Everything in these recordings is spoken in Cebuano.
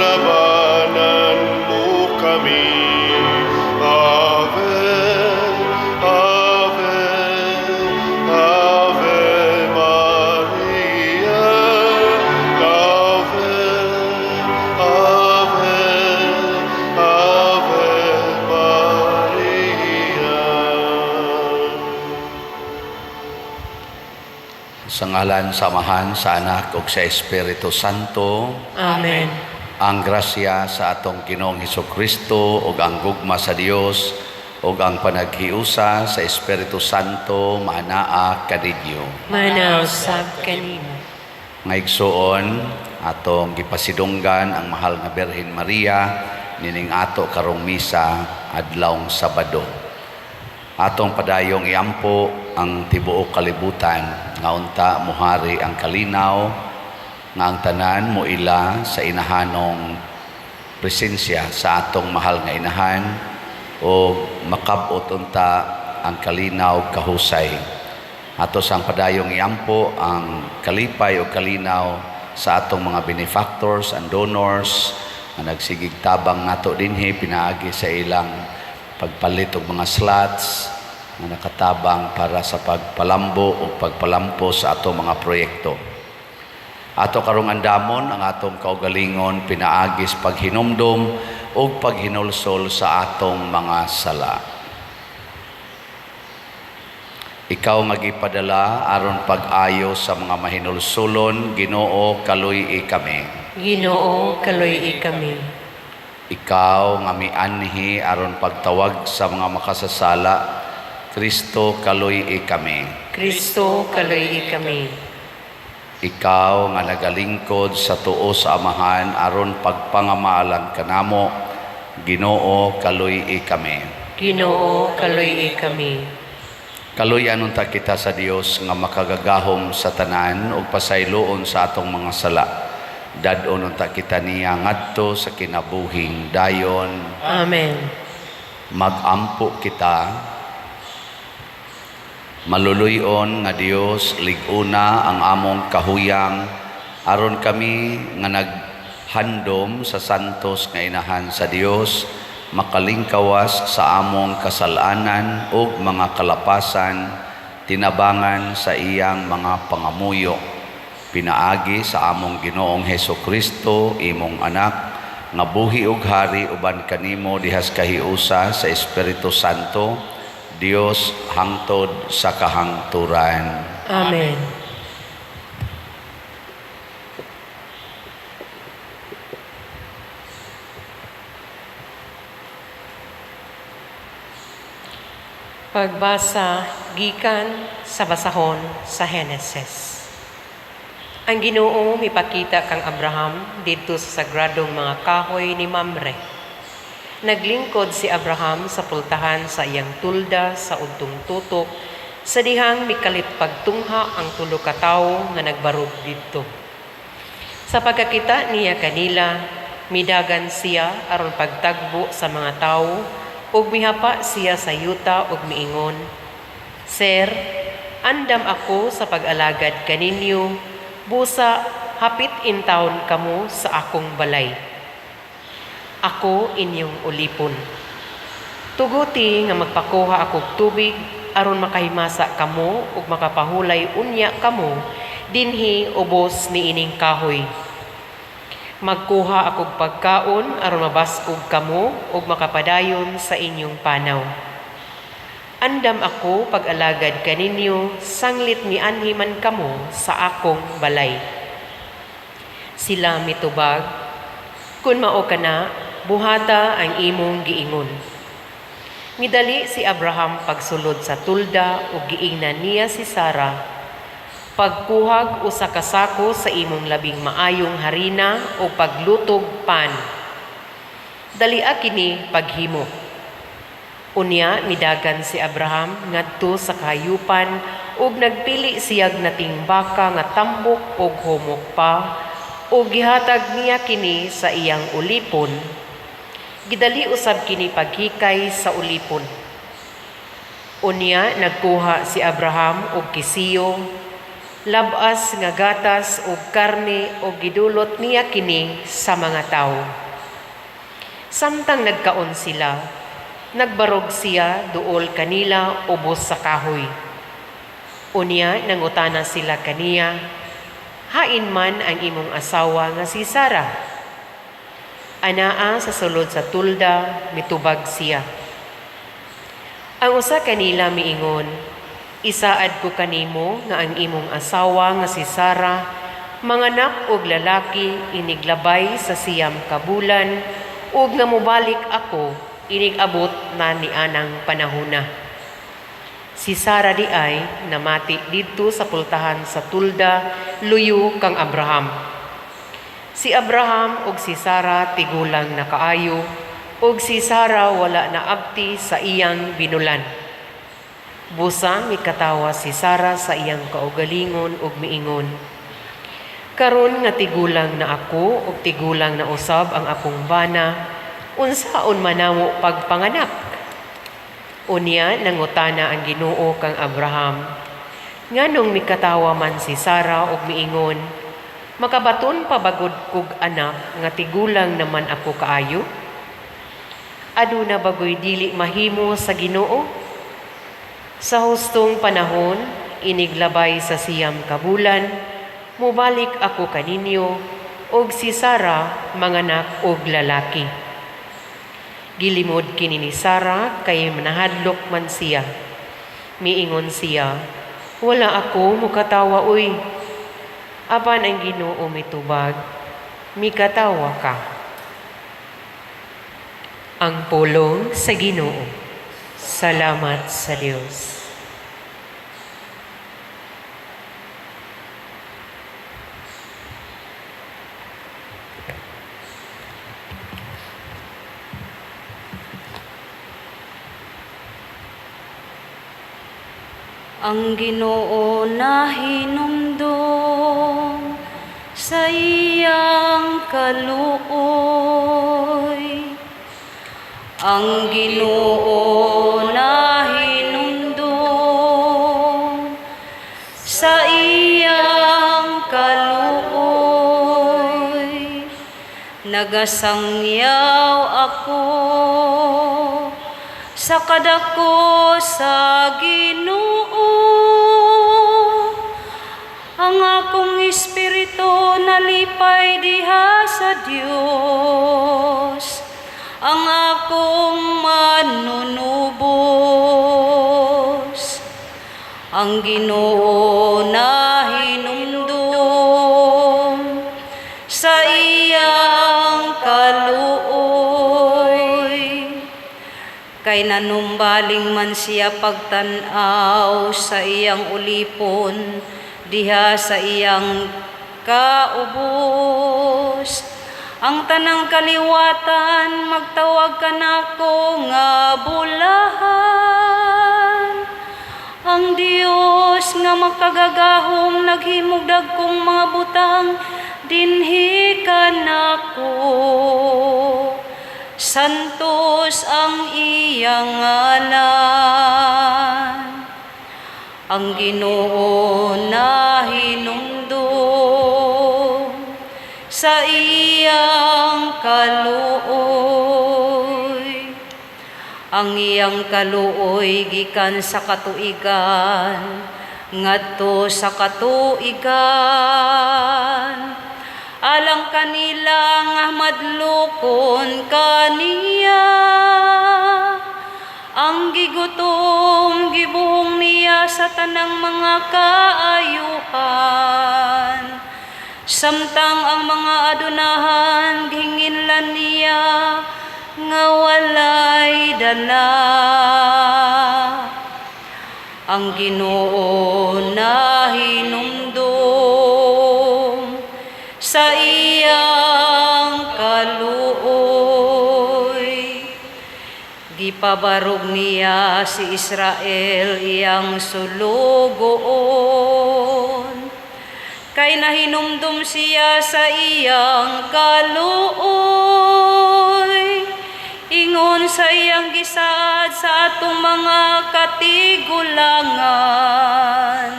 Labanan mo kami. Ave, Ave, Ave Maria. Ave, Ave, Ave Maria. Sa ngalan sa Amahan, sa Anak ug sa Espiritu Santo. Amen. Ang grasya sa atong Ginoong Hesus Kristo ug ang gugma sa Dios ug ang panaghiusa sa Espiritu Santo maanaa kaninyo. Maanaa usab kanimo. Nga igsuon, atong gipasidunggan ang mahal nga Birhen Maria nining ato karong misa adlawng Sabado. Atong padayong iampo ang tibuok kalibutan nga unta muhari ang kalinaw, nga ang tanan moila sa inahanong presensya sa atong mahal nga inahan o makab-ot unta ang kalinaw kahusay. Ato sang padayong iampo ang kalipay o kalinaw sa atong mga benefactors and donors nga nagsigig tabang nato dinhi pinaagi sa ilang pagpalit og mga slots nga nakatabang para sa pagpalambo o pagpalampo sa atong mga proyekto. Ato karong andamon ang atong kaugalingon pinaagi sa paghinumdom ug paghinulsol sa atong mga sala. Ikaw nga gipadala aron pag-ayo sa mga mahinulsulon, Ginoo, kaluy-i kami. Ginoo, kaluy-i kami. Ikaw nga mianhi aron pagtawag sa mga makasasala, Kristo, kaluy-i kami. Kristo, kaluy-i kami. Ikaw nga nagalingkod sa tuo sa Amahan aron pagpangamalang kanamo, Ginoo, kaluy-i kami. Ginoo, kaluy-i kami. Kaluy-an unta kita sa Dios nga makagagahom sa tanan ug pasayloon sa atong mga sala. Dad-on unta kita niya ngadto sa kinabuhing dayon. Amen. Magampo kita. Maluluy-on nga Dios, lig-una ang among kahuyang aron kami nga naghandom sa santos nga inahan sa Dios makalingkawas sa among kasalanan ug mga kalapasan tinabangan sa iyang mga pangamuyo pinaagi sa among Ginoong Heso Kristo, imong anak, nga buhi ug hari uban kanimo dihas kahiusa sa Espiritu Santo, Dios, hangtod sa kahangturan. Amen. Pagbasa gikan sa basahon sa Henesis. Ang Ginoo mipakita kang Abraham didto sa sagradong mga kahoy ni Mamre. Naglingkod si Abraham sa pultahan sa iyang tulda sa udtong tutok sa dihang mikalit pagtungha ang tulo ka tawo nga nagbarog didto. Sa pagkakita niya kanila, midagan siya aron pagtagbo sa mga tawo ug mihapa siya sa yuta ug miingon, "Sir, andam ako sa pag-alagad kaninyo, busa hapit intawon kamo sa akong balay. Ako inyong ulipon. Tuguti nga magpakuha akog tubig aron makahimasa kamo ug makapahulay unya kamo dinhi ubos niining kahoy. Magkuha akog pagkaon aron mabaskog kamo ug makapadayon sa inyong panaw. Andam ako pag-alagad kaninyo sanglit mianhi man kamo sa akong balay." Sila mitubag, "Kun mao kana, buhata ang imong giingon." Midali si Abraham pagsulod sa tulda ug giingnan niya si Sara, "Pagkuhag usa ka sako sa imong labing maayong harina ug paglutog pan. Dalia kini paghimo." Unya midagan si Abraham ngadto sa kahayupan ug nagpili siyag nating baka nga tambok ug humok pa ug gihatag niya kini sa iyang ulipon. Gidali usab kini paghikay sa ulipon. Unya nagkuha si Abraham og kisiyo. Labas nga gatas ug karne ug gidulot niya kini sa mga tawo. Samtang nagkaon sila, nagbarog siya duol kanila ubos sa kahoy. Unya nangutana sila kaniya, "Hain man ang imong asawa nga si Sara?" Anaa sa sulod sa tulda, mitubag siya. Ang usa kanila miingon, "Isaad ko kanimo nga ang imong asawa nga si Sara manganak og lalaki iniglabay sa 9 ka bulan, ug nga mobalik ako inig-abot na ni anang panahona." Si Sara di ay namati didto sa pultahan sa tulda luyo kang Abraham. Si Abraham ug si Sara tigulang na kaayo, ug si Sara wala naabti sa iyang binulan. Busa mikatawa si Sara sa iyang kaugalingon ug miingon, "Karon nga tigulang na ako ug tigulang na usab ang akong bana, unsaon man namo pagpanganak?" Unya nangutana ang Ginoo kang Abraham, "Nganong mikatawa man si Sara ug miingon, 'Makabaton pa ba gud kog anak nga tigulang naman ako kaayo?' Aduna bagoy dili mahimo sa Ginoo? Sa hustong panahon, iniglabay sa 9 ka bulan, mobalik ako kaninyo, ug si Sara manganak og lalaki." Gilimod kini ni Sara kay nahadlok man siya. Miingon siya, "Wala ako mukatawa uy." Apan ang Ginoo mitubag, "Mikatawa ka." Ang pulong sa Ginoo. Salamat sa Dios. Ang Ginoo nahinumdom sa iyang kaluoy. Ang Ginoo nahinumdom sa iyang kaluoy. Nagasangyaw ako sa kadako sa Ginoo. Ang akong espiritu nalipay diha sa Dios, ang akong manunubos. Ang Ginoo nahinumdom sa iyang kaluoy. Kay nanumbaling man siya pagtan-aw sa iyang ulipon diha sa iyang kaubos. Ang tanang kaliwatan magtawag kanako nga bulahan. Ang Dios nga makagagahom naghimog dagkong mga butang dinhi kanako. Santos ang iyang ngalan. Ang Ginoo nahinumdom sa iyang kaluoy. Ang iyang kaluoy gikan sa katuigan ngadto sa katuigan. Alang kanila nga madlokon kaniya. Ang gigutom gibuhong niya sa tanang mga kaayuhan. Samtang ang mga adunahan gihinginlan niya nga walay dala. Ang Ginoo nahinumdom sa iyang kaluoy. Gipabarog niya si Israel iyang sulugoon. Kay nahinumdum siya sa iyang kaluoy. Ingon sa iyang gisaad sa atong mga katigulangan.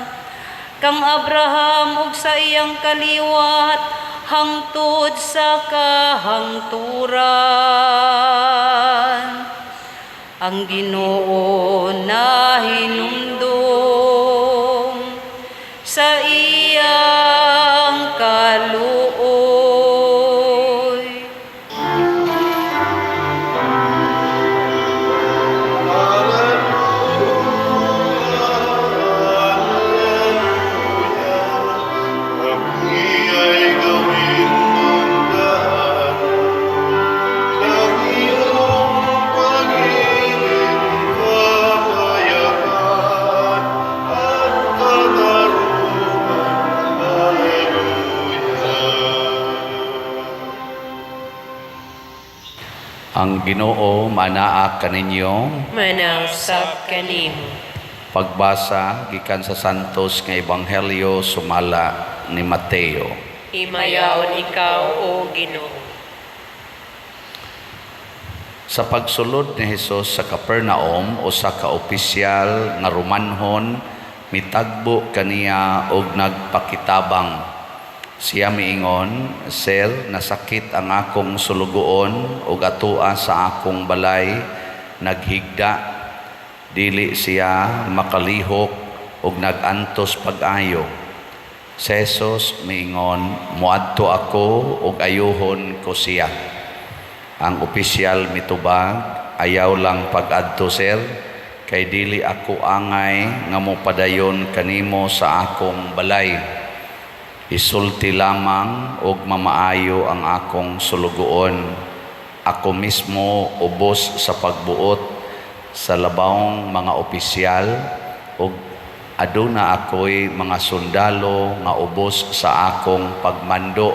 Kang Abraham ug sa iyang kaliwat hangtod sa kahangturan. Ang Ginoo nahinumdum sa iyang kaluoy. Kami ay gawin mong daan ng iyong pag-ibig, kapayapaan at katarungan. Hallelujah. Ang Ginoo manaa kaninyo. Manausap kanimo. Pagbasa gikan sa Santos nga Ebanghelyo sumala ni Mateo. Himayaon ikaw, O Ginoo. Sa pagsulod ni Hesus sa Capernaum, usa ka opisyal nga Romanhon mitagbo kaniya og nagpakitabang. Siya miingon, "Sir, nasakit ang akong sulugoon ug atoa sa akong balay naghigda. Dili siya makalihok ug nagantos pag-ayo." Si Jesus miingon, "Moadto ako ug ayuhon ko siya." Ang opisyal mitubag, "Ayaw lang pag-adto, sir, kay dili ako angay nga mopadayon kanimo sa akong balay. Isulti lamang og mamaayo ang akong sulugoon. Ako mismo ubos sa pagbuot sa labawng mga opisyal ug aduna ako'y mga sundalo nga ubos sa akong pagmando.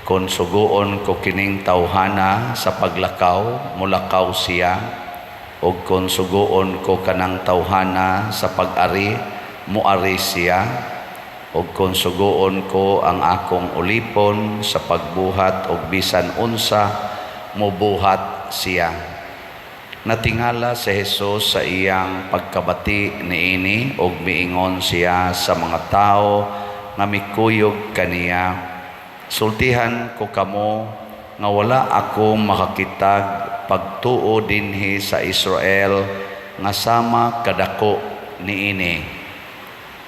Kon suguon ko kining tawhana sa paglakaw, mulakaw siya, ug kon suguon ko kanang tawhana sa pag-ari, muari siya, ug kon suguon ko ang akong ulipon sa pagbuhat og bisan unsa, mubuhat siya." Natingala si Jesus sa iyang pagkabati niini ug miingon siya sa mga tawo nga mikuyog kaniya, "Sultihan ko kamo nga wala ako makakitag pagtuo dinhi sa Israel nga sama kadako niini.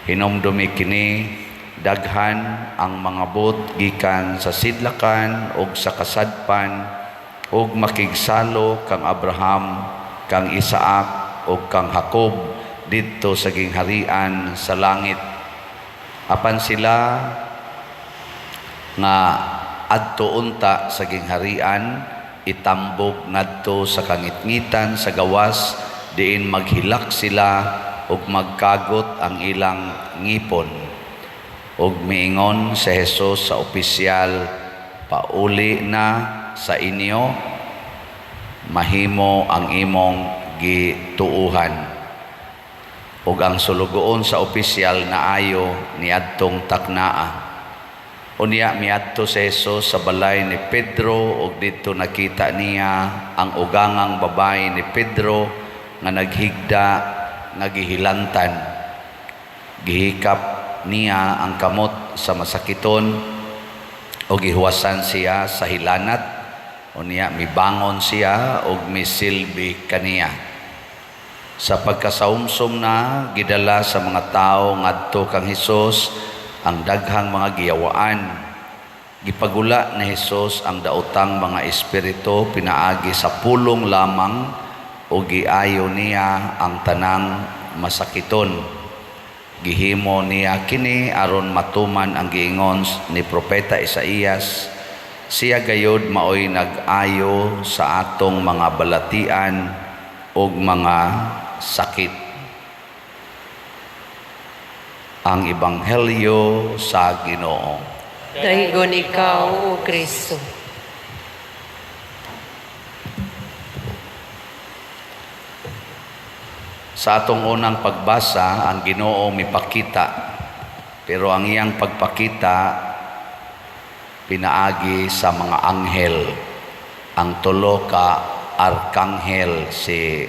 Hinumdumi kini, daghan ang mga bot gikan sa sidlakan ug sa kasadpan ug makigsalo kang Abraham, kang Isaac ug kang Jacob didto sa gingharian sa langit. Apan sila nga adto unta sa gingharian itambok ngadto sa kangitngitan sa gawas, diin maghilak sila ug magkagot ang ilang ngipon." Ug miingon si Jesus sa opisyal, "Pauli na sa inyo, mahimo ang imong gituuhan." Ug ang sulugoon sa opisyal naayo niadtong taknaa. Unya miadto si Jesus sa balay ni Pedro ug didto nakita niya ang ugangang babae ni Pedro nga naghigda nga gihilantan. Gihikap niya ang kamot sa masakiton ug gihuwasan siya sa hilanat. Unya mibangon siya ug misilbi kaniya. Sa pagkasaumsom na, gidala sa mga tawo ngadto kang Hesus ang daghang mga giyawaan. Gipagula ni Hesus ang daotang mga espiritu pinaagi sa pulong lamang ug giayo niya ang tanang masakiton. Gihimo niya kini aron matuman ang giingon ni propeta Isaías, "Siya gayod maoy nag-ayo sa atong mga balatian ug mga sakit." Ang Ebanghelyo sa Ginoo. Dahigon ikaw, O Kristo. Sa atong unang pagbasa, ang Ginoo mipakita, pero ang iyang pagpakita pinaagi sa mga anghel. Ang tulo ka arkanghel, si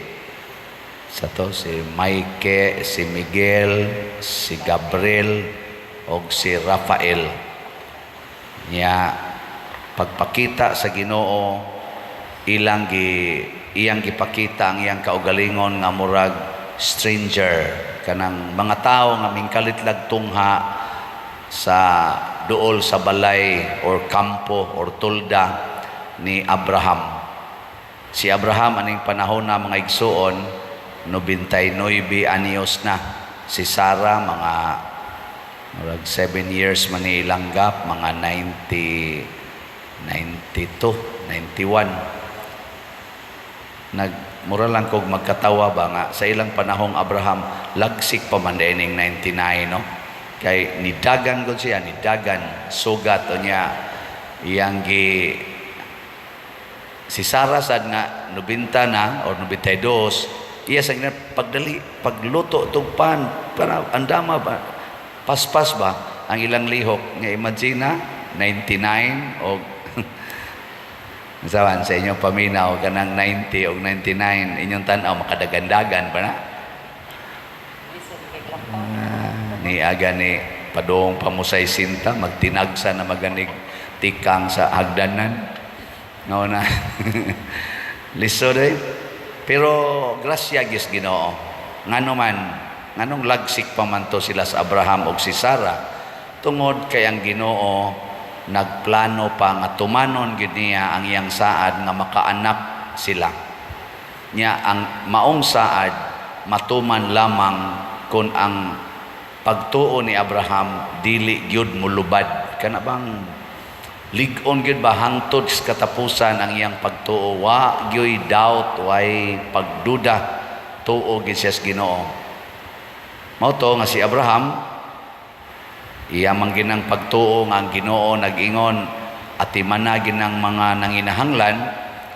Sa to si Mike, si Miguel, si Gabriel og si Rafael. Nya pagpakita sa Ginoo, ilang gi iyang gipakita ang iyang kaugalingon nga murag stranger, kanang mga tao nga mingkalit lag tungha sa duol sa balay or kampo or tolda ni Abraham. Si Abraham aning panahon na, mga igsuon, 99 anyos na. Si Sarah, mga murag 7 years man ni ilang gap, mga 90, 92, 91. Nag mura lang kog magkatawa ba nga sa ilang panahong Abraham, lagsik pa man ning 99, no? Kay nidagan gud siya, nidagan sugat unya iyang gi si Sarah sad nga 90 na or 92, iya sa gina pagdali pagluto tug pan para andama ba, paspas ba ang ilang lihok. Nga imagine na 99 og sawan sa inyong paminaw, kanang 90 og 99, inyong tan-aw makadagandagan pa na. Ah, ni aga ni padong pamusay sinta, magtinagsa na maganig tikang sa hagdanan, no na lisod eh. Pero grasya gyud Ginoo. Ngano man, nganong lagsik pa man to sila sa Abraham og si Sarah? Tungod kay ang Ginoo nagplano pa nga tumanon gyud niya ang iyang saad nga makaanak sila. Nya ang maong saad matuman lamang kung ang pagtuo ni Abraham dili gyud mulubad, kana bang lig-on gyud ba hangtod sa katapusan ang iyang pagtuo, wa gyud doubt, way pagduda, tuo gyud siya sa Ginoo. Mao to nga si Abraham, iya man ginang pagtuo nga ang Ginoo nag-ingon atimana ginang mga nanginahanglan,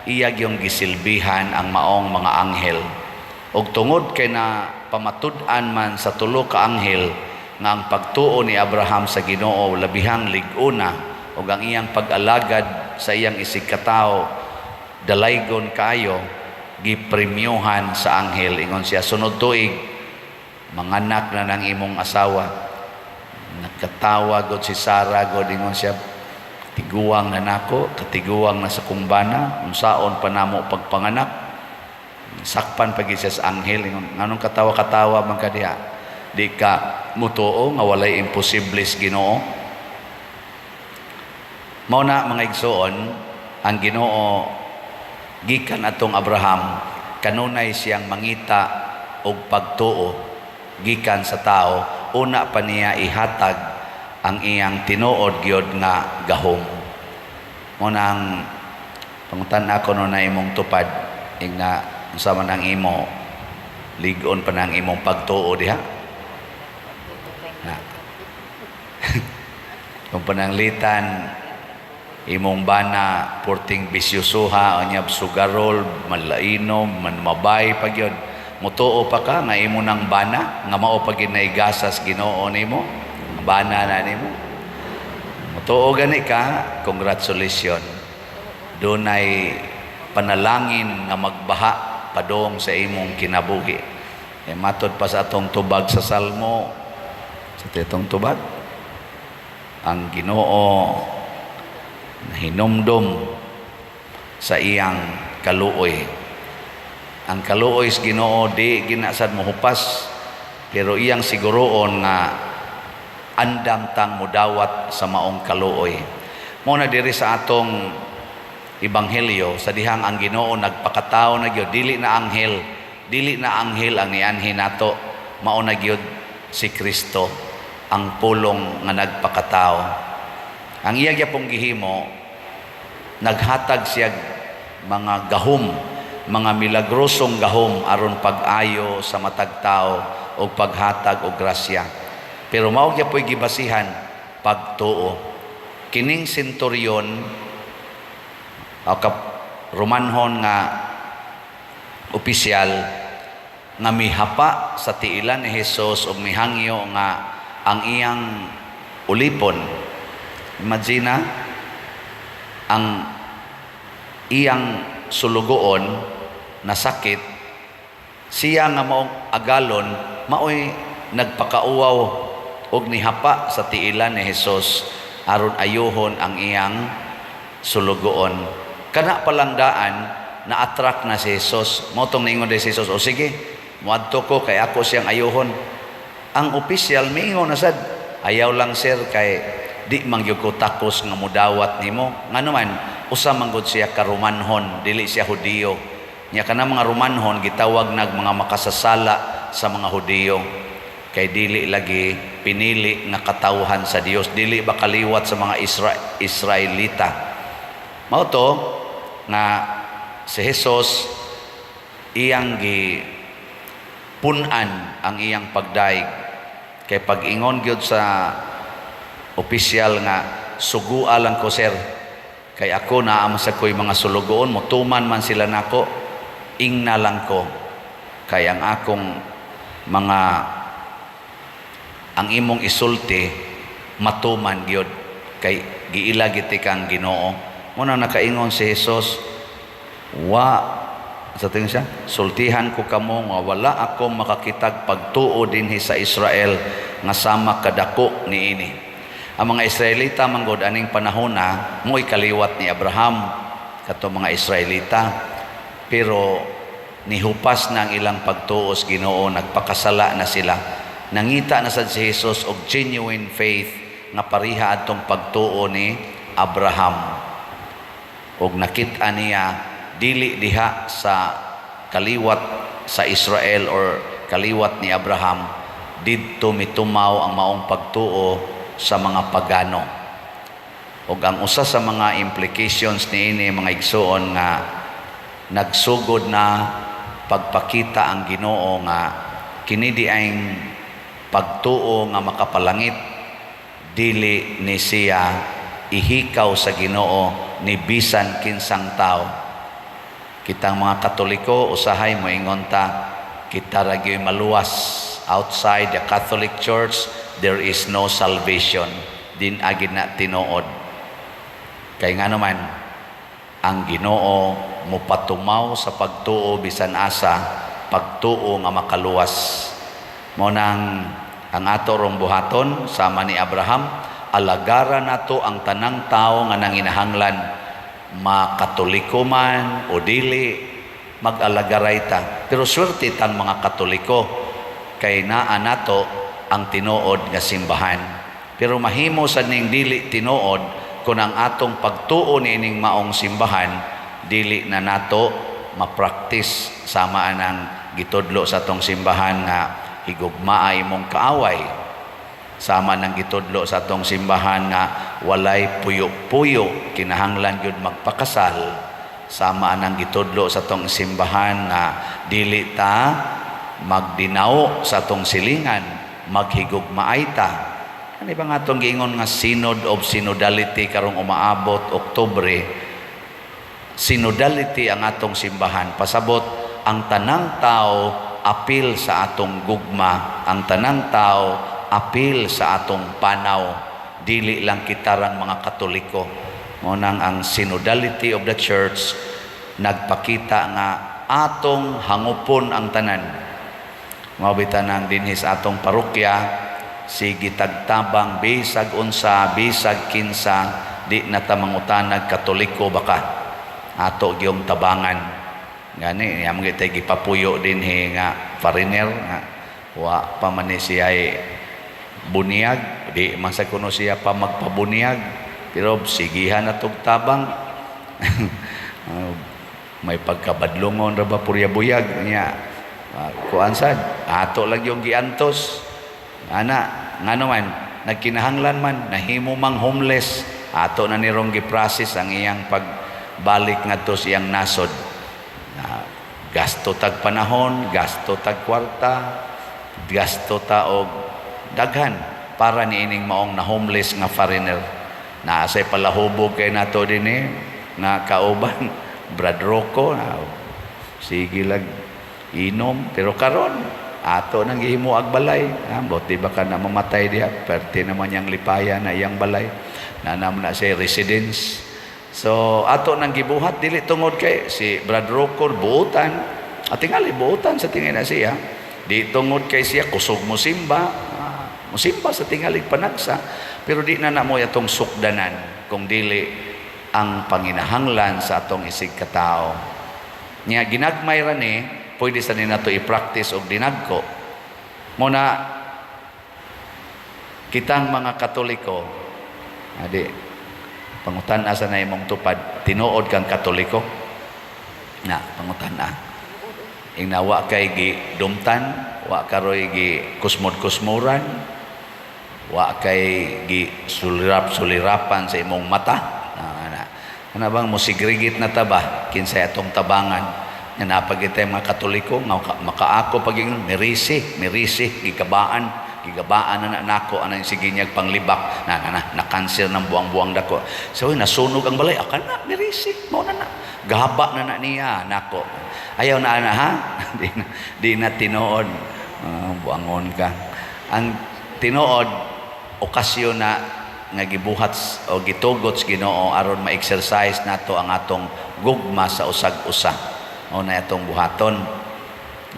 iya gyung gisilbihan ang maong mga anghel. Ug tungod kay na pamatud-an man sa tulo ka anghel nga ang pagtuo ni Abraham sa Ginoo labihang lig-ona ug ang iyang pag-alagad sa iyang isigkatawo dalaygon kaayo, gipremyohan sa anghel. Ingon siya, "Sunod tuig manganak na ng imong asawa." Nakatawa god si Sarah god. Ingon siya, "Tiguang na nako, katiguang na sa kong bana, unsaon pa namo pagpanganak?" Sakpan pagi siya sa anghel. Ingon, "Nganong katawa-katawa man ka diha? Di ka mutuo nga walay imposible sa Ginoo?" Mao na, mga igsuon, ang Ginoo gikan atong Abraham kanunay siyang mangita og pagtuo gikan sa tao, una pa niya ihatag ang iyang tinuod gyud nga gahom. Mo nang pangutan ako no na imong tupad, ingna unsa man ang imo, lig-on pa nang imong pagtuo diha na kung pananglitan imong bana porting bisyusuha, unyab sugarol, malainom, manmabay pa gyud, mutuo pa ka nga imo nang bana nga mao pa gyud naigasas Ginoo nimo, bana na nimo? Mutuo gani ka, congratulations, dunay panalangin nga magbaha padong sa imong kinabuhi. E matod pa sa atong tubag sa Salmo, sa atong tubag, ang Ginoo nahinomdom sa iyang kaluoy. Ang kaluoy sa Ginoo di ginasad mohupas, pero iyang siguroon nga andam tang mudawat sa maong kaluoy. Mo na diri sa atong ebanghelyo, sa dihang ang Ginoo nagpakatao na gyud, dili na anghel, dili na anghel ang nianhi nato, mao na gyud si Kristo, ang pulong nga nagpakatao. Ang iya gyapong gihimo, naghatag siya mga gahom, mga milagrosong gahom aron pag-ayo sa matag tao o paghatag og grasya. Pero mao gyapoy gibasihan, pagtuo. Kining senturyon o kap Romanhon nga opisyal nga mihapa sa tiilan ni Jesus ug mihangyo nga ang iyang ulipon. Imagine na, ang iyang sulugoon nasakit. Siya nga maong agalon, maoy nagpakauwaw og nihapa sa tiilan ni Jesus aron ayuhon ang iyang sulugoon. Kana palang daan na-attract na si Jesus. Mao tong niingon si Jesus, "O sige, muadto ko kay ako siyang ayuhon." Ang opisyal miingon na sad, "Ayaw lang, sir, kay di man gyud ko takos nga mudawat nimo." Ngano man, usa man gud siya ka Romanhon, dili siya Hudiyo. Nya kana mga Romanhon gitawag nag mga makasasala sa mga Hudiyo. Kay dili lagi pinili nga katawhan sa Dios, dili ba kaliwat sa mga Israelita. Mao to nga si Jesus iyang gi pun-an ang iyang pagdaig, kay pag-ingon gyud sa opisyal nga, "Sugua lang ko, sir, kay ako naa man sa ko'y mga sulugoon, motuman man sila nako. Ingna lang ko kay ang akong mga, ang imong isulti matuman gyud kay giila giti kang Ginoo." Mao na nakaingon si Jesus, wa sa tingin siya, "Sultihan ko kamo nga wala ako makakitag pagtuo dinhi sa Israel nga sama kadako niini." Ang mga Israelita manggod aning panahona mo'y kaliwat ni Abraham, kato mga Israelita, pero nihupas na ang ilang pagtuo sa Ginoo, nagpakasala na sila. Nangita na sad si Jesus og genuine faith nga pareha adtong pagtuo ni Abraham, og nakit-a niya dili diha sa kaliwat sa Israel or kaliwat ni Abraham didto mitumaw ang maong pagtuo, sa mga pagano. Ug ang usa sa mga implications niini, mga igsuon, nga nagsugod na pagpakita ang Ginoo nga kini diayng pagtuo nga makapalangit, dili ni siya ihikaw sa Ginoo ni bisan kinsang tao. Kitang mga Katoliko usahay moingon ta, kita ra gyud maluwas. Outside the Catholic Church there is no salvation. Din agid na tinuod, kay ngano man, ang Ginoo mopatumaw sa pagtuo bisan asa, pagtuo nga makaluwas. Mao nang ang ato rong buhaton sama ni Abraham, alagara nato ang tanang tao nga nanginahanglan, makatoliko man o dili, mag-alagaray ta. Pero swerte tang mga Katoliko kay naa nato ang tinuod nga simbahan. Pero mahimo sa ning dili tinuod kung ang atong pagtuo niining maong simbahan dili na nato ma-practice, sama anang gitudlo sa atong simbahan nga higugmaa imong kaaway, sama ng gitudlo sa atong simbahan nga walay puyo-puyo, kinahanglan gyud magpakasal, sama nang gitudlo sa atong simbahan nga dili ta magdinaw sa atong silingan, maghigugmaay ta. Ano ba nga atong giingon nga Synod of Synodality karong umaabot Oktubre? Synodality ang atong simbahan, pasabot ang tanang tao apil sa atong gugma, ang tanang tao apil sa atong panaw, dili lang kitarang mga Katoliko. Mao nang ang synodality of the church nagpakita nga atong hangupon ang tanan. Mao nang dinhi sa atong parokya sige tagtabang bisag unsa, bisag kinsa, di na ta mangutanag Katoliko baka, ato gyung tabangan. Gani nya mga tay gipapuyo dinhi nga foreigner nga wa pa man ni siya bunyag, di man sa kuno siya pa magpabuniyag, pero sigihan na tog tabang. May pagkabadlungon ra ba, purya buyag niya. Kuan sad ato lang yung giantos ana, ngano man nagkinahanglan man nahimo mang homeless, ato na nirong gi-process ang iyang pagbalik ngadto sa iyang nasod. Gasto tag panahon, gasto tag kwarta, gasto ta og daghan para niining maong na homeless nga foreigner. Naa say palahubog kay nato dinhi nga kauban, Brad Rocco na sige lag inom, pero karon ato nang gihimo ag balay. Buti ba ka na mamatay diha, perte naman yang lipaya na iyang balay na naman na siya residence. So ato nang gibuhat dili tungod kay si Brad Rocco buutan. At tingali buotan sa tingali na siya. Di tungod kay siya kusog mo simba, musimba sa tingalig panagsa, pero di na namo atong sukdanan kung dili ang panginahanglan sa atong isig katao. Nya ginagmay ra ni, pwede sa ni nato i-practice og dinagko. Muna kitang mga Katoliko, adi pangutan-a sa na imong tupad, tinuod kang Katoliko? Na, pangutan-a. Ingna wa kay gi dumtan, wa karoy gi kusmod-kusmuran, wa kay gi sulirap-sulirapan sa imong mata. Ana. Ana bang mo-segregate na ta ba kinsay atong tabangan? Nga napagitay mga Katoliko nga makaako paging mirisi, mirisi gikabaan, gigabaan na na nako ana sige niyag panglibak na na na, na cancer ng buang-buang dako. So nasunog ang balay akan na mirisi mao na na. Gahaba na na niya nako. Ayaw na ana ha? Di na tinuod. Buangon ka. Ang tinuod okasyon na nga gibuhat o gitugot sa Ginoo aron ma-exercise nato ang atong gugma sa usag-usa. Mao na atong buhaton.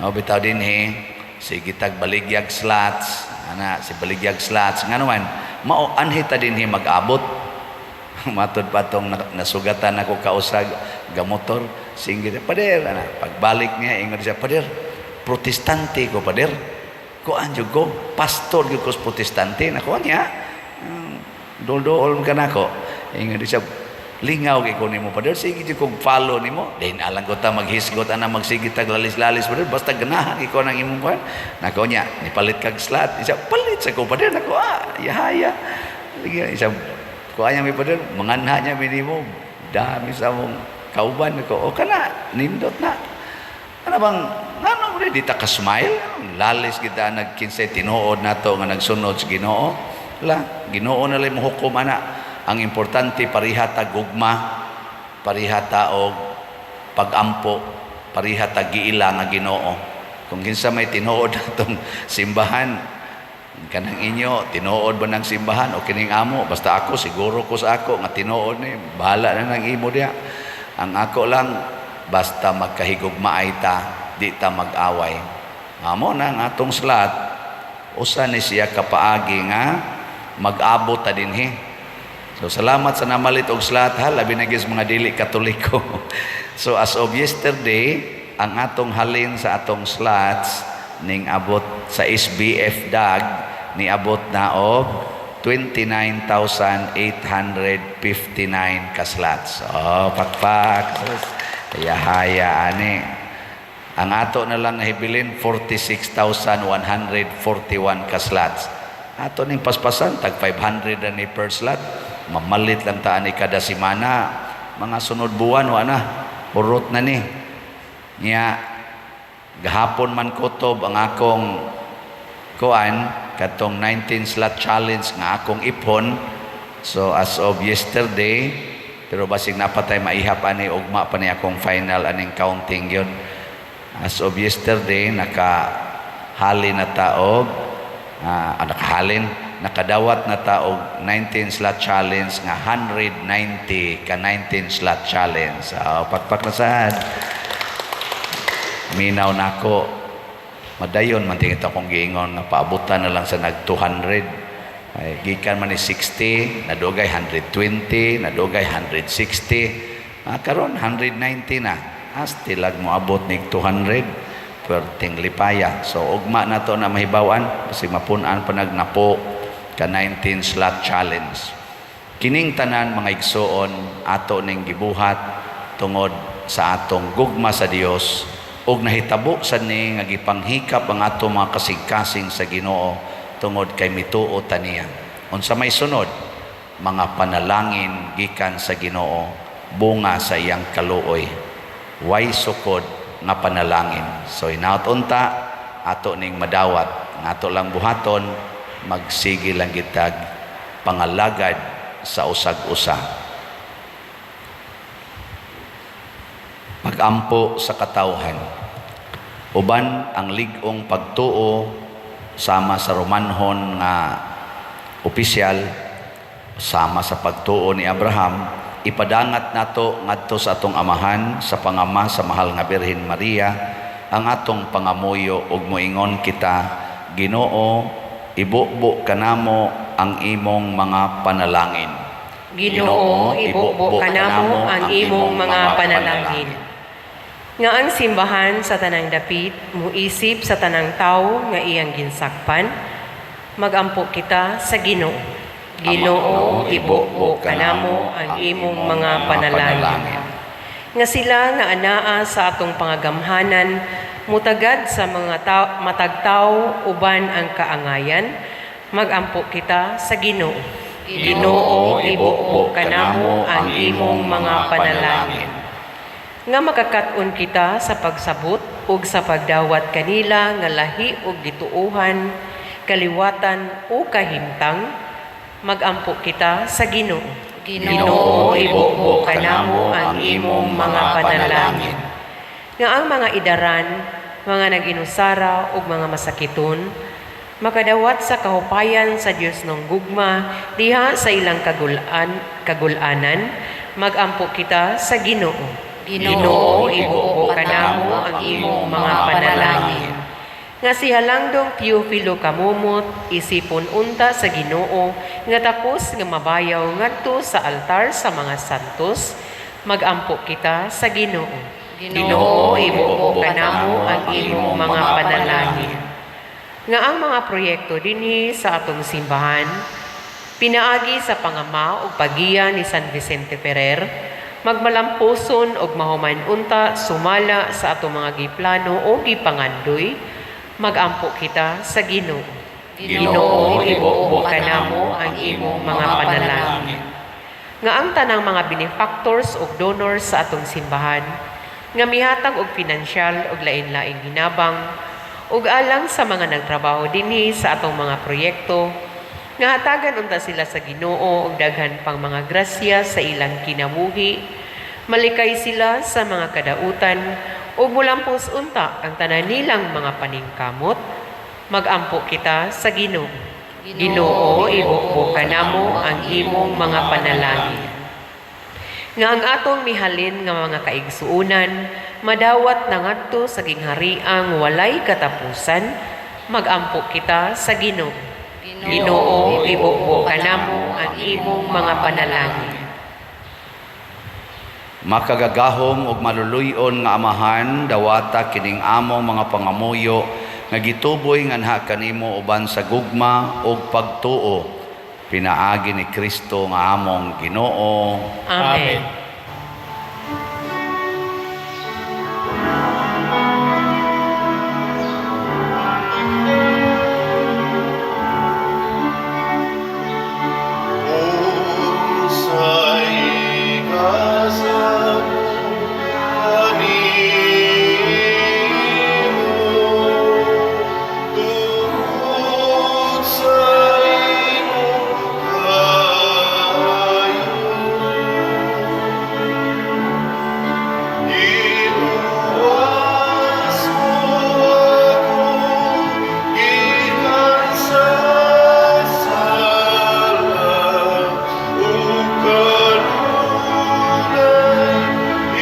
No, bitaw dinhi sige tag baligyag slots, ana si baligyag slots ngano man mao anhi ta dinhi mag-abot. Matod pa tong nasugatan ako kausag gamotor singgit, "Pader," ana. Pagbalik niya, ingon siya, "Pader, Protestante ko, pader. Kuan jud ko, pastor jud ko sa Protestante." Nakuha niya, dol-dool ka nako. Ingon siya, "Lingaw kay ko nimo, pader. Sige jud kog follow nimo. Din alang ko ta maghisgot ana, magsige tag lalis-lalis, pader. Basta ganahan ikaw nang imong kuan." Nako niya, "Nipalit kag slot." Isa, "Palit sa ko, pader." Nako, ah, yahaya. Sige, isa, kuan niya mi, pader, manganha niya minimo. Dami sa mong kauban ko. O kana, nindot na. Ano bang, ngano mo di ta ka-smile? Lalis kita nagkinsay tinuod nato nga nagsunod sa Ginoo. La, Ginoo na lang mohukom ana. Ang importante, pareha ta gugma, pareha ta og pagampo, pareha ta giila nga Ginoo. Kung kinsa may tinuod atong simbahan, kanang inyo, tinuod ba ng simbahan o kining amo? Basta ako, siguro ko sa ako nga tinuod ni, bahala na ng imo diya. Ang ako lang, basta magkahigugmaay ta, di ta mag-away. Amo na ang atong slot, usa ni siya kapaagi nga mag-abot ta dinhi. So salamat sa namalit og slot ha, labi na gyud sa mga dili Katoliko. So as of yesterday, ang atong halin sa atong slots ning abot sa SBF DAG niabot na og 29,859 ka slots. Oh, pakpak. Haya ani. Ang ato na lang nahibilin, 46,141 ka slots. Ato ning paspasan tag 500 na ni per slot. Mamalit lang ta ani kada semana. Mga sunod buwan wa na. Hurot na ni. Nya gahapon man kutob ang akong kuan katong 19 slot challenge nga akong ipon. So as of yesterday, pero basig napatay maihap ani ugma pa ni akong final aning counting yun. As of yesterday, naka halin na taog, nakahalin, nakadawat na taog 19 slot challenge nga 190 ka 19 slot challenge. So, pakpak na sad. Minaw nako. Madayon man tingit akong giingon nga paabutan na lang sa nag 200. Ay, gikan man ni 60, nadugay 120, nadugay 160. Karon 190 na. Astilag mo abot nig 200, perting lipaya. So ugma na to na mahibawan kasi mapun-an pa nagnapo ka 19 slot challenge. Kining tanan, mga igsuon, ato ning gibuhat tungod sa atong gugma sa Dios ug nahitabo sa ni nga gipanghikap ang ato mga kasing-kasing sa Ginoo tungod kay mituo ta niya. Unsa may sunod? Mga panalangin gikan sa Ginoo, bunga sa iyang kaluoy. Way sukod nga panalangin. So hinaut unta ato ning madawat. Ang ato lang buhaton, magsige lang gitag pangalagad sa usag-usa. Pagampo sa katawhan. Uban ang lig-ong pagtuo sama sa Romanhon nga opisyal, sama sa pagtuo ni Abraham, ipadangat nato ngadto sa atong amahan sa pangama sa mahal nga Birhen Maria. ang atong pangamuyo ug moingon kita, Ginoo, ibubo kanamo ang imong mga panalangin. Ginoo, ibubo kanamo ang imong mga panalangin. Nga ang simbahan sa tanang dapit muisip sa tanang tawo nga iyang ginsakpan, magampo kita sa Ginoo. Ginoo, ibubo kanamo ang imong mga panalangin. Nga sila nga anaa sa atong pangagamhanan mutagad sa mga tao, matag tawo uban ang kaangayan, magampo kita sa Ginoo. Ginoo, ibubo kanamo ang imong mga panalangin. Nga makakat-on kita sa pagsabot ug sa pagdawat kanila nga lahi ug gituohan, kaliwatan o kahimtang, magampo kita sa Ginoo. Ginoo, ibubo kanamo ang imong mga panalangin. Nga ang mga idaran, mga nag-inusara ug mga masakiton, makadawat sa kahupayan sa Dios ng gugma diha sa ilang kagulanan, magampo kita sa Ginoo. Ginoo, Ginoo, ibubo kanamo ang imong mga panalangin. Nga si Halangdong Teofilo Camomot, isipon unta sa Ginoo nga takos nga mabayaw ngadto sa altar sa mga santos, magampo kita sa Ginoo. Ginoo, ibubo kanamo ang imong mga panalangin. Nga ang mga proyekto dinhi sa atong simbahan, pinaagi sa pangama ug pagiya ni San Vicente Ferrer, magmalampuson ug mahuman unta sumala sa atong mga giplano o gipangandoy, magampo kita sa Ginoo. Ginoo, ibubo kanamo ang imong mga panalangin. Nga ang tanang mga benefactors ug donors sa atong simbahan, nga mihatag og pinansyal ug lain-laing hinabang, ug alang sa mga nagtrabaho dinhi sa atong mga proyekto, nga hatagan unta sila sa Ginoo og daghan pang mga grasya sa ilang kinabuhi, malikay sila sa mga kadautan ug mulampos unta ang tanan nilang mga paningkamot, magampo kita sa Ginoo. Ginoo, ibubo kanamo ang imong mga panalangin. Nga ang atong mihalin nga mga kaigsuonan madawat na ngadto sa ginghariang walay katapusan, magampo kita sa Ginoo. Ginoo, ibubo kanamo ang imong mga panalangin. Makagagahom ug maluluy-on nga Amahan, dawata kining among mga pangamuyo nga gituboy nganha kanimo uban sa gugma ug pagtuo, pinaagi ni Kristo nga among Ginoo. Amen. Unsay ikasabot kanimo tungod sa imong kaayo? Giluwas mo ako gikan sa sala ug kanunay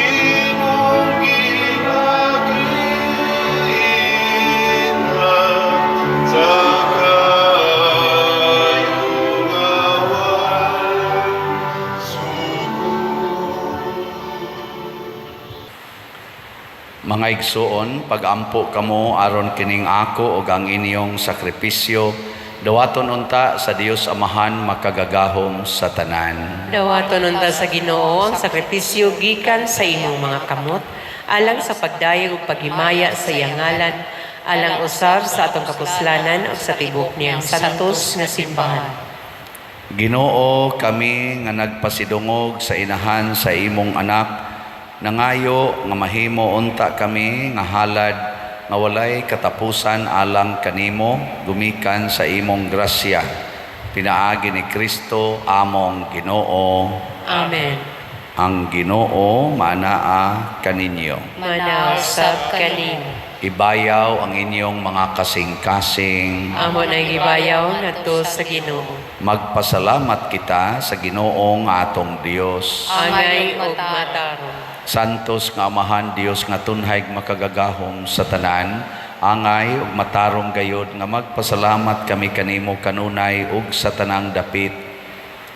imong ginakita sa kaayo nga walay sugot. Mga igsuon, pagampo kamo aron kining ako ug ang inyong sakripisyo dawaton unta sa Dios Amahan makagagahom sa tanan. Dawaton unta sa Ginoo ang sakripisyo gikan sa imong mga kamot, alang sa pagdayeg ug paghimaya sa iyang ngalan, alang usab sa atong kapuslanan ug sa tibok niyang santos nga simbahan. Ginoo, kami nga nagpasidungog sa inahan sa imong anak, nangayo nga mahimo unta kami nga halad nga walay katapusan alang kanimo gumikan sa imong grasya, pinaagi ni Kristo among Ginoo. Amen. Ang Ginoo maanaa kaninyo. Manausab kanimo. Ibayaw ang inyong mga kasing-kasing. Amo na gibayaw ngadto sa Ginoo. Magpasalamat kita sa Ginoong atong Dios. Angay ug matarong. Santos nga Amahan, Dios nga tunhay makagagahom sa tanan, angay ug matarong gayod nga magpasalamat kami kanimo kanunay ug sa tanang dapit,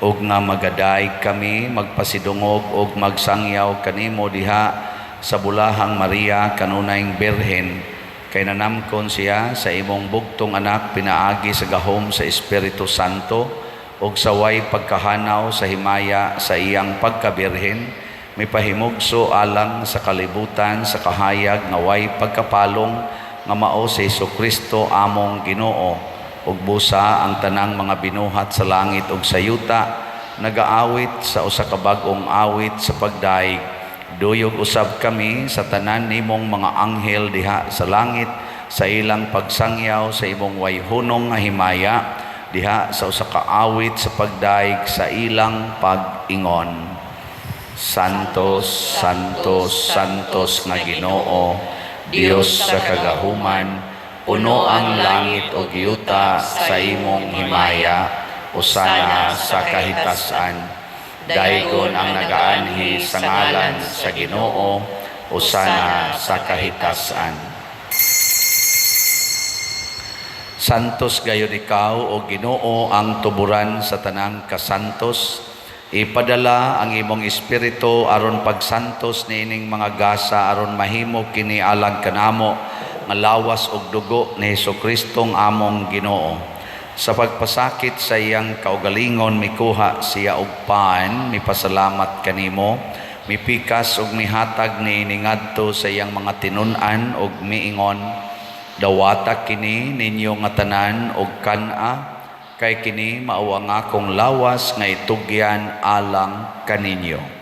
ug nga magadayeg kami magpasidungog ug magsangyaw kanimo diha sa bulahang Maria kanunayng Birhen, kay nanamkon siya sa imong bugtong anak pinaagi sa gahom sa Espiritu Santo ug sa way pagkahanaw sa himaya sa iyang pagkabirhen, mipahimugso alang sa kalibutan sa kahayag nga way pagkapalong nga mao si Hesukristo among Ginoo. Ug busa ang tanang mga binuhat sa langit ug sa yuta nagaawit sa usa ka bag-ong awit sa pagdayeg. Duyog usab kami sa tanan nimong mga anghel diha sa langit sa ilang pagsangyaw sa imong way hunong nga himaya diha sa usa ka awit sa pagdayeg sa ilang pag-ingon. Santos, Santos, Santos nga Ginoo, Dios sa kagahuman, puno ang langit ug yuta sa imong himaya, usana sa kahitasan. Daygon ang nagaanhi sa ngalan sa Ginoo, usana sa kahitasan. Santos gayud ikaw o Ginoo, ang tuburan sa tanang kasantos. Ipadala ang imong espiritu aron pagsantos niining mga gasa aron mahimo kini alang kanamo nga lawas ug dugo ni Hesus-Kristong among Ginoo. Sa pagpasakit sa iyang kaugalingon mikuha siya og pan, mipasalamat kanimo, mipikas ug mihatag niini ngadto sa iyang mga tinun-an ug miingon, dawata kini ninyo nga tanan og kan-a, kay kini mao ang akong lawas nga itugyan alang kaninyo.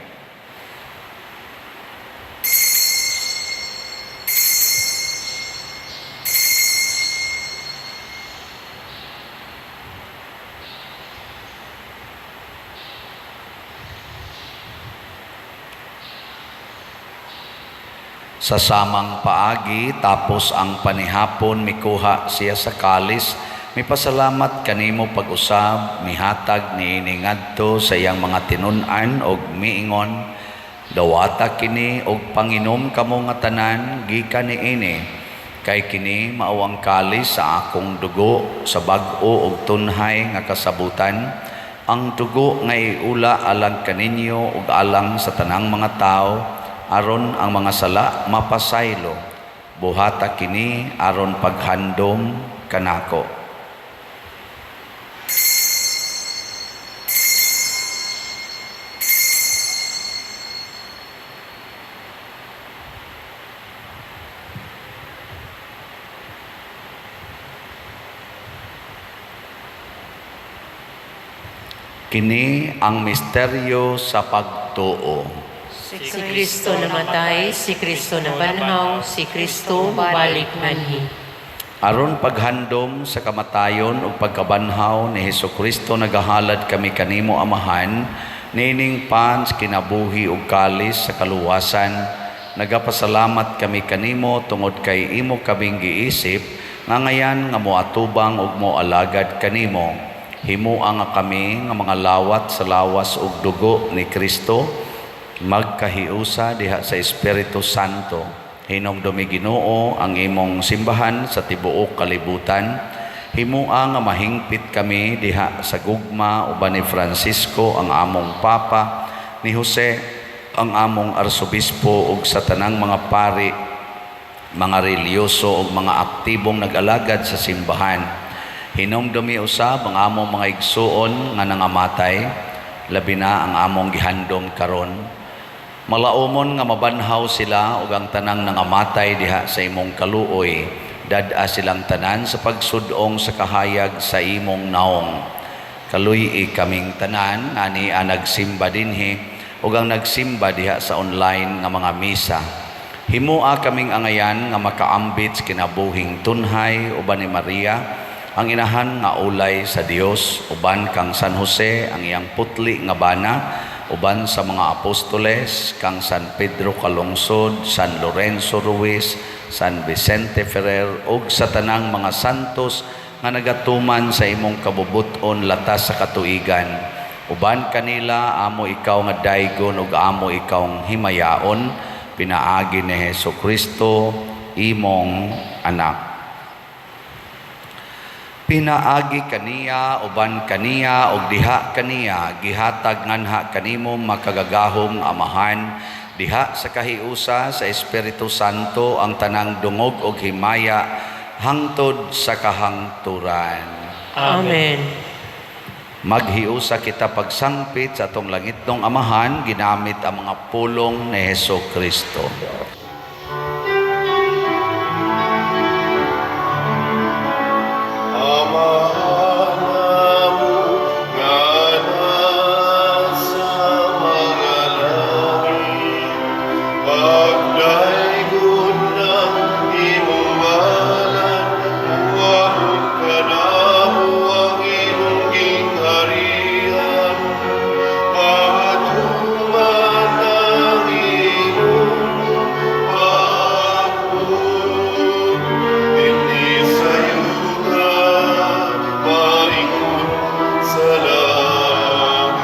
Sa samang paagi, tapos ang panihapon, mikuha siya sa kalis, mipasalamat kanimo pag-usab, mihatag niini ngadto sa iyang mga tinun-an og miingon, dawata kini og panginom kamo nga tanan gikan niini, kay kini mao ang kalis sa akong dugo sa bag-o og tunhay nga kasabutan, ang dugo nga iula alang kaninyo ug alang sa tanang mga tawo aron ang mga sala mapasaylo. Buhata kini aron paghandom kanako. Kini ang misteryo sa pagtuo. Si Kristo namatay, si Kristo nabanhaw, si Kristo mubalik anhi. Aron paghandom sa kamatayon ug pagkabanhaw ni Hesukristo, nagahalad kami kanimo Amahan niining pan sa kinabuhi ug kalis sa kaluwasan. Nagapasalamat kami kanimo tungod kay imo kaming giisip nga ngayan nga moatubang ug moalagad kanimo. Himoa nga kami nga mga lawat sa lawas ug dugo ni Kristo magkahiusa diha sa Espiritu Santo. Hinumdumi Ginoo ang imong simbahan sa tibuok kalibutan. Himoa nga mahingpit kami diha sa gugma uban ni Francisco ang among Papa, ni Jose ang among Arsobispo ug sa tanang mga pari, mga relihiyoso ug mga aktibong nag-alagad sa simbahan. Hinumdumi usab ang among mga igsuon nga nangamatay, labi na ang among gihandom karon. Malaumon nga mabanhaw sila ug ang tanang nangamatay diha sa imong kaluoy. Dad-a silang tanan sa pagsudong sa kahayag sa imong naong. Kaluy-i kaming tanan ani ang nagsimba dinhi ug ang nagsimba diha sa online nga mga misa. Himoa kaming angayan nga makaambit sa kinabuhing tunhay uban ni Maria, ang inahan nga ulay sa Dios, uban kang San Jose ang iyang putli nga bana, uban sa mga apostoles kang San Pedro Calungsod, San Lorenzo Ruiz, San Vicente Ferrer ug sa tanang mga santos nga nagatuman sa imong kabubut-on latas sa katuigan. Uban kanila amo ikaw nga daygon ug amo ikaw himayaon pinaagi ni Hesus Kristo imong anak. Pinaagi kaniya, uban kaniya, ug diha kaniya, gihatag nganha kanimo makagagahom Amahan, diha sa kahiusa sa Espiritu Santo ang tanang dungog ug himaya hangtod sa kahangturan. Amen. Maghiusa kita pagsangpit sa atong langitnong Amahan, ginamit ang mga pulong ni Hesus Kristo. Amahan namo nga nasa mga langit, pagdaygon ng imong ngalan, muabot kanamo ang imong gingharian. Patuman ang imong pagbuot, dinhi sa yuta, maingon sa langit.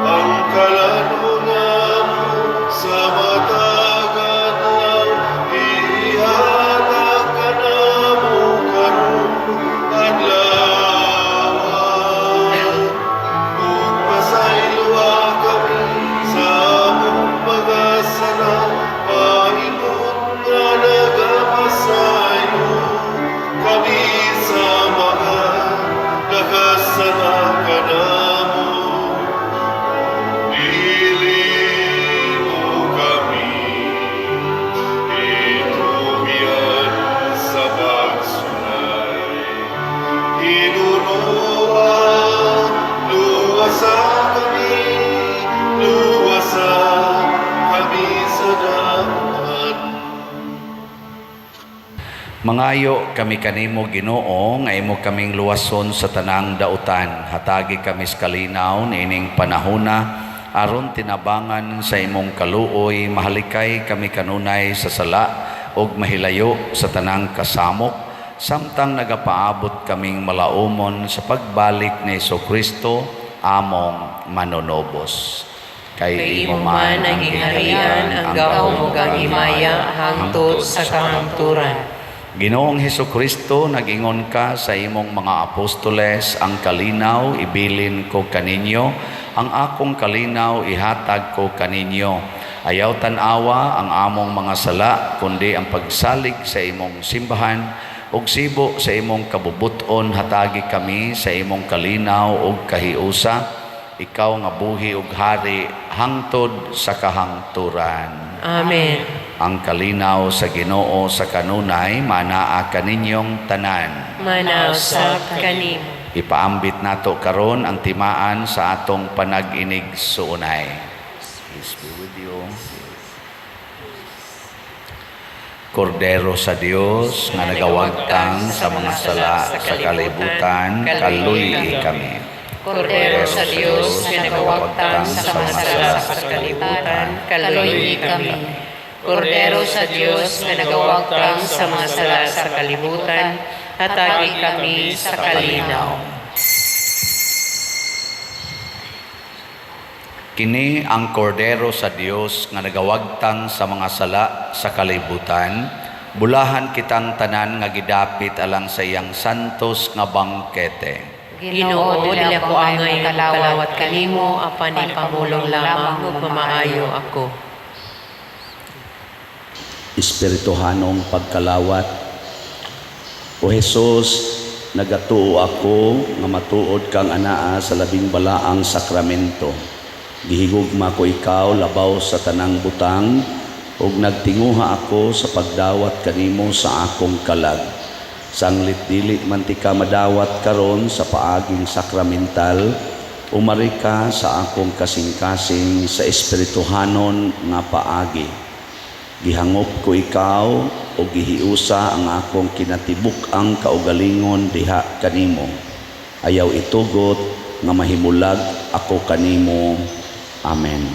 Ang kalan-on namo sa matag adlaw, ihatag kanamo karon adlaw. Ug pasayloa kami sa among mga sala, maingon nga nagapasaylo kami sa mga nakasala kanamo. Dili mo kami itugyan sa pagsulay. Hinunoa, luwasa kami, luwasa kami sa damuhan. Mangayo kami kanimo Ginoo nga imo kaming luwason sa tanang dautan. Hatagi kami sa kalinaw niining panahona aron tinabangan sa imong kaluoy, mahalikay kami kanunay sa sala ug mahilayo sa tanang kasamok samtang nagapaabot kaming malaumon sa pagbalik ni Kristo among manunobos. Kay imo man ang gingharian, ang gahom ug ang himaya hangtod sa kahangturan. Ginoong Hesus Kristo, nag-ingon ka sa imong mga apostoles, ang kalinaw ibilin ko kaninyo, ang akong kalinaw ihatag ko kaninyo. Ayaw tan-awa ang among mga sala, kundi ang pagsalig sa imong simbahan, ug sibo sa imong kabubuton hatagi kami sa imong kalinaw ug kahiusa. Ikaw nga buhi ug hari hangtod sa kahangturan. Amen. Ang kalinaw sa Ginoo sa kanunay manaa kaninyong tanan. Manaa usab kanimo. Ipaambit nato karon ang timaan sa atong panag-inig suunay. Peace be with you. Kordero sa Dios nga nagawagtang sa mga sala sa kalibutan, kaluy kami. Kordero sa Dios nga nagawagtang sa mga sala sa kalibutan, kaluy kami. Kordero sa Dios nga nagawagtang sa mga sala sa kalibutan, hatagi kami sa kalinaw. Kini ang kordero sa Dios nga nagawagtang sa mga sala sa kalibutan. Bulahan kitang tanan nga gidapit alang sa iyang santos nga bangkete. Ginoo, dili ako angay nga kalawat kanimo, apan ipamulong lamang ug mamaayo ako. Espirituhanong pagkalawat. O Jesus, nagatuo ako nga matuod kang anaa sa labing balaang sakramento. Gihigugma ko ikaw labaw sa tanang butang ug nagtinguha ako sa pagdawat kanimo sa akong kalag. Sanglit dili man tika madawat karon sa paaging sakramental, umari ka sa akong kasing-kasing sa espirituhanon nga paagi. Gihangop ko ikaw o gihiusa ang akong kinatibuk-ang kaugalingon diha kanimo. Ayaw itugot nga mahimulag ako kanimo. Amen.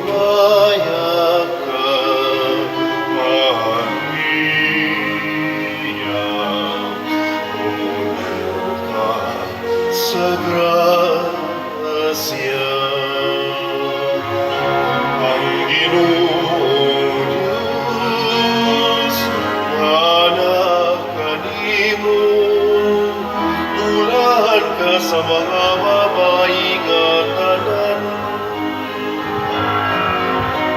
Himaya ka, Maria, puno ka sa grasya. Ang Ginoong Diyos, anaa kanimo, bulahan ka sa mga babayi nga tanan,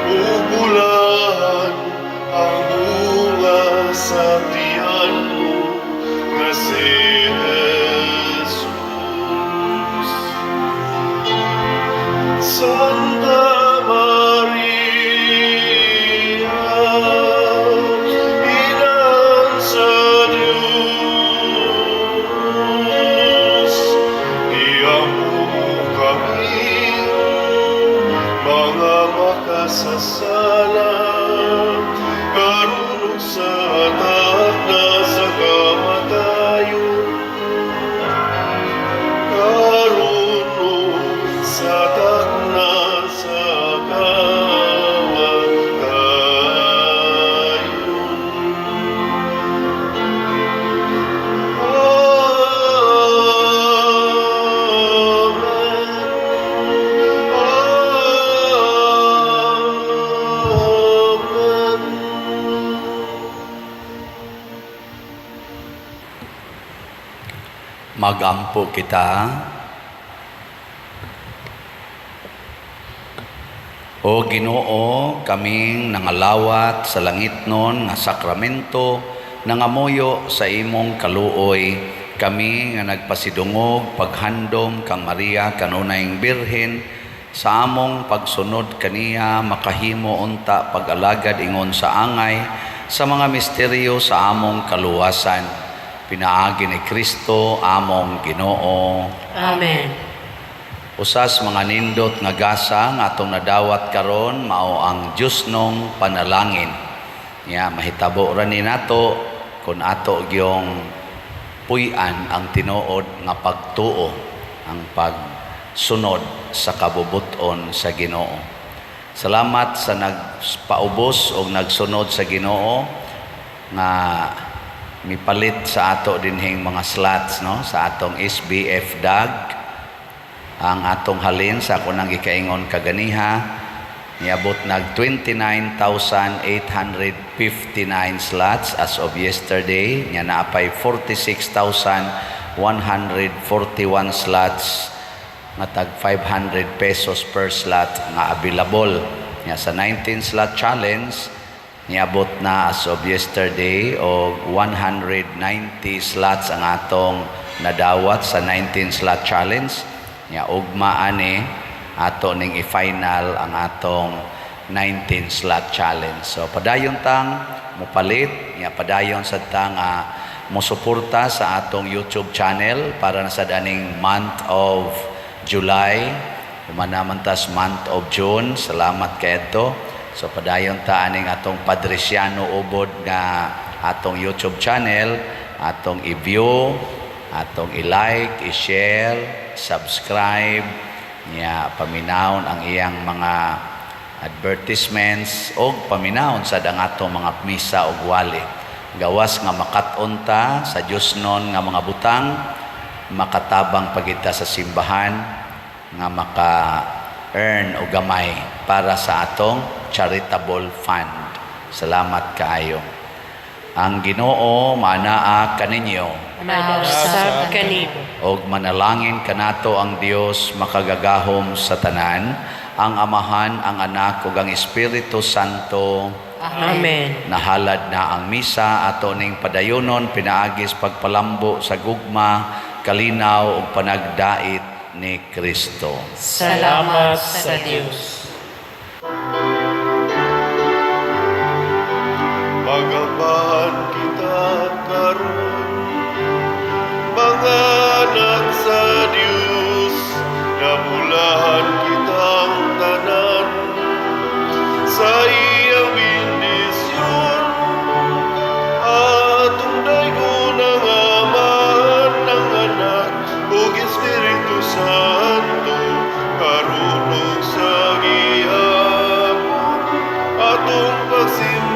ug bulahan ang bunga sa tiyan mo nga si Jesus. Santa Maria, Inahan sa Diyos, iampo mo kami, mga makasasala, karon ug sa takna sa kamatayon. Karon ug sa takna sa kamatayon. Amen. Amen. Magampo kita. O Ginoo, kaming nangalawat sa langitnon nga sakramento, nangamuyo sa imong kaluoy, kami nga nagpasidungog paghandom kang Maria kanunayng Birhen, sa among pagsunod kaniya makahimo unta pag-alagad ingon sa angay sa mga misteryo sa among kaluwasan. Pinaagi ni Kristo among Ginoo. Amen. Usas mga nindot nga gasa nga atong nadawat karon mao ang Diyosnong panalangin. Nya mahitabo ra ni nato kun ato gyong puy-an ang tinuod nga pagtuo, ang pagsunod sa kabubut-on sa Ginoo. Salamat sa nagpaubos og nagsunod sa Ginoo nga mipalit sa ato dinhing mga slots, no, sa atong SBF DAG. Ang atong halin sa ako nang gikaingon kaganiha niabot nag 29,859 slots as of yesterday. Nya naapay 46,141 slots nga tag 500 pesos per slot nga available. Nya sa 19 slot challenge niabot na as of yesterday og 190 slots ang atong nadawat sa 19 slot challenge. Nya ugma ani ato ning i-final ang atong 19 slot challenge. So padayon tang mopalit, nya padayon sad ta nga mosuporta sa atong YouTube channel para na sad aning month of July, human naman tas month of June. Salamat kaayo. So padayon ta aning atong Padriciano Ubod nga atong YouTube channel, atong i-view, atong i-like, i-share, subscribe, nya paminawon ang iyang mga advertisements og paminawon sad ang atong mga misa og wali. Gawas nga makat-on ta sa Diyosnon nga mga butang, makatabang pagita sa simbahan nga maka-earn og gamay para sa atong charitable fund. Salamat kaayo. Ang Ginoo maanaa kaninyo. Mausab kanimo. Og manalangin kanato ang Dios makagagahom sa tanan, ang Amahan, ang Anak ug ang Espiritu Santo. Amen. Nahalad na ang misa, ato ning padayonon pinaagis pagpalambo sa gugma, kalinaw ug panagdait ni Kristo. Salamat sa Dios. Magambahan kita karon, mga anak sa Dios, nabulahan kitang tanan sa iyang bendisyon. Atong daygon ang Amahan, ang Anak ug Espiritu Santo, karon ug sa gihapon. Pagsimba.